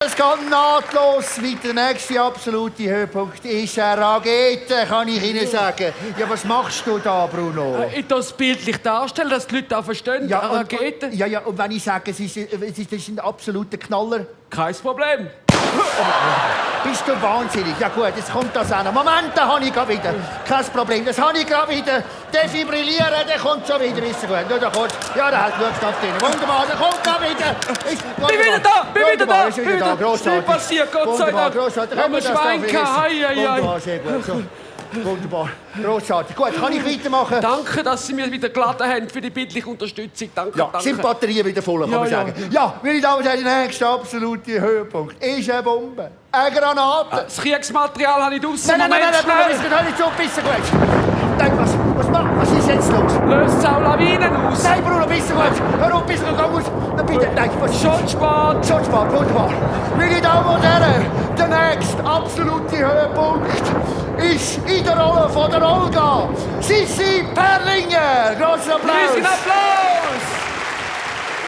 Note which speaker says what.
Speaker 1: Es geht nahtlos weiter. Der nächste absolute Höhepunkt ist eine Rakete, kann ich Ihnen sagen. Ja, was machst du da, Bruno?
Speaker 2: Ich das bildlich darstellen, dass die Leute auch verstehen.
Speaker 1: Ja,
Speaker 2: Eine Rakete.
Speaker 1: Und wenn ich sage, es ist ein absoluter Knaller?
Speaker 2: Kein Problem.
Speaker 1: Bist du wahnsinnig? Ja gut, jetzt kommt das an. Moment, da habe ich gerade wieder. Kein Problem, das habe ich gerade wieder. Defibrillieren, der kommt schon wieder. Ist gut. Nur da kurz. Ja, der hat Glücksknopf drin. Wunderbar, der kommt gerade wieder.
Speaker 2: Bin wieder da, bin wieder da.
Speaker 1: Ist wieder da, grossartig.
Speaker 2: Nicht passiert, Gott sei
Speaker 1: Wunderbar,
Speaker 2: Dank.
Speaker 1: grossartig.
Speaker 2: Haben wir Schwein gehabt, hei.
Speaker 1: Wunderbar, sehr gut. So. Wunderbar, grossartig. Gut, kann ich weitermachen?
Speaker 2: Danke, dass Sie mir wieder geladen haben für die bildliche Unterstützung. Danke,
Speaker 1: Ja,
Speaker 2: danke.
Speaker 1: sind die Batterien wieder voll, kann man sagen. Ja, meine Damen und Herren, der nächste absolute Höhepunkt ist eine Bombe. Eine Granate.
Speaker 2: Das Kriegsmaterial habe ich draussen.
Speaker 1: Nein,
Speaker 2: schnell.
Speaker 1: hör nicht zu, bisschen gut. Nein, was ist jetzt los?
Speaker 2: Löst auch Lawinen aus.
Speaker 1: Nein, Bruno, bisschen gut. Hör auf, bisschen gut. Na bitte, nein, was ist
Speaker 2: Schon spät.
Speaker 1: Schon spät, wunderbar. Meine Damen und Herren, der nächste absolute Höhepunkt ist in der Rolle von der Olga. Sissi Perlinger.